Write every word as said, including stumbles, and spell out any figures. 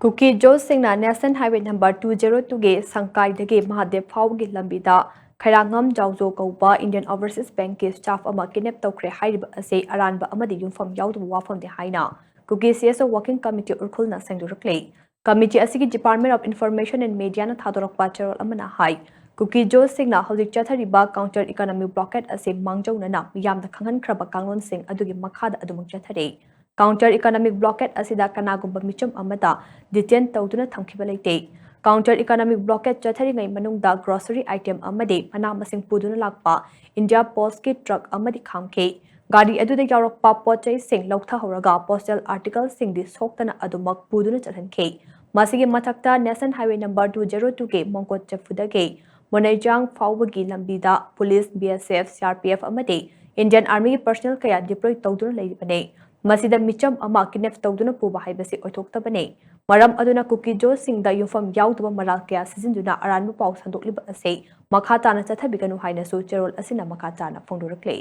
ꯀꯨꯀꯤ ꯖꯣꯁꯁꯤꯡꯅ National Highway number two zero two ꯒꯤ ꯁꯪꯀꯥꯏꯗꯒꯤ ꯃꯍꯥꯗꯦꯕ ꯐꯥꯎꯕꯒꯤ ꯂꯝꯕꯤꯗ ꯈꯩꯔꯥꯉꯝ ꯖꯥꯎꯖꯣ ꯀꯧꯕ Indian Overseas Bankꯀꯤ staff ꯑꯃ kidnap ꯇꯧꯈ꯭ꯔꯦ ꯍꯥꯏꯔꯤꯕ ꯑꯁꯤ ꯑꯔꯥꯟꯕ ꯑꯃꯗꯤ ꯌꯨꯝꯐꯝ ꯌꯥꯎꯗꯕ ꯋꯥꯐꯝꯅꯤ ꯍꯥꯏꯅ ꯀꯨꯀꯤ CSO Working Committee ꯎꯔꯈꯨꯜꯅ ꯁꯦꯡꯗꯣꯔꯛꯂꯤ꯫ Committee ꯑꯁꯤꯒꯤ Department of Information and Mediaꯅ ꯊꯥꯗꯣꯔꯛꯄ ꯆꯦꯔꯣꯜ ꯑꯃꯅ ꯍꯥꯏ, ꯀꯨꯀꯤ ꯖꯣꯁꯁꯤꯡꯅ ꯍꯧꯖꯤꯛ ꯆꯠꯊꯔꯤꯕ counter economic blockade ꯑꯁꯤ ꯃꯥꯡꯖꯧꯅꯅ ꯃꯤꯌꯥꯝꯗ ꯈꯪꯍꯟꯈ꯭ꯔꯕ ꯀꯥꯡꯂꯣꯟꯁꯤꯡ ꯑꯗꯨꯒꯤ ꯃꯈꯥꯗ ꯑꯗꯨꯃꯛ ꯆꯠꯊꯔꯤ꯫ Counter economic blockade ꯑꯁꯤꯗ ꯀꯅꯥꯒꯨꯝꯕ ꯃꯤꯆꯝ ꯑꯃꯠꯇ detain ꯇꯧꯗꯨꯅ ꯊꯝꯈꯤꯕ ꯂꯩꯇꯦ꯫ Counter economic blockade ꯆꯠꯊꯔꯤꯉꯩ ꯃꯅꯨꯡꯗ grocery item ꯑꯃꯗꯤ ꯃꯅꯥ ꯃꯁꯤꯡ ꯄꯨꯗꯨꯅ ꯂꯥꯛꯄ India Postꯀꯤ truck ꯑꯃꯗꯤ ꯈꯥꯝꯈꯤ꯫ ꯒꯥꯔꯤ ꯑꯗꯨꯗ ꯌꯥꯎꯔꯛꯄ ꯄꯣꯠ ꯆꯩꯁꯤꯡ ꯂꯧꯊꯍꯧꯔꯒ postal articleꯁꯤꯡꯗꯤ ꯁꯣꯛꯇꯅ ꯑꯗꯨꯃꯛ ꯄꯨꯗꯨꯅ ꯆꯠꯍꯟꯈꯤ꯫ ꯃꯁꯤꯒꯤ ꯃꯊꯛꯇ National Highway number two zero twoꯒꯤ ꯃꯣꯡꯀꯣꯠ ꯆꯐꯨꯗꯒꯤ ꯃꯣꯅꯩꯖꯥꯡ ꯐꯥꯎꯕꯒꯤ ꯂꯝꯕꯤꯗ police, BSF, CRPF ꯑꯃꯗꯤ Indian Armyꯒꯤ personnel ꯀꯌꯥ deploy ꯇꯧꯗꯨꯅ ꯂꯩꯔꯤꯕꯅꯤ꯫ ꯃꯁꯤꯗ ꯃꯤꯆꯝ ꯑꯃ kidnap ꯇꯧꯗꯨꯅ ꯄꯨꯕ ꯍꯥꯏꯕꯁꯤ ꯑꯣꯏꯊꯣꯛꯇꯕꯅꯤ꯫ ꯃꯔꯝ ꯑꯗꯨꯅ ꯀꯨꯀꯤ ꯖꯣꯁꯁꯤꯡꯗ ꯌꯨꯝꯐꯝ ꯌꯥꯎꯗꯕ ꯃꯔꯥꯜ ꯀꯌꯥ ꯁꯤꯖꯤꯟꯗꯨꯅ ꯑꯔꯥꯟꯕ ꯄꯥꯎ ꯁꯟꯗꯣꯛꯂꯤꯕ ꯑꯁꯤ ꯃꯈꯥ ꯇꯥꯅ ꯆꯠꯊꯕꯤꯒꯅꯨ ꯍꯥꯏꯅꯁꯨ ꯆꯦꯔꯣꯜ ꯑꯁꯤꯅ ꯃꯈꯥ ꯇꯥꯅ ꯐꯣꯡꯗꯣꯔꯛꯂꯤ꯫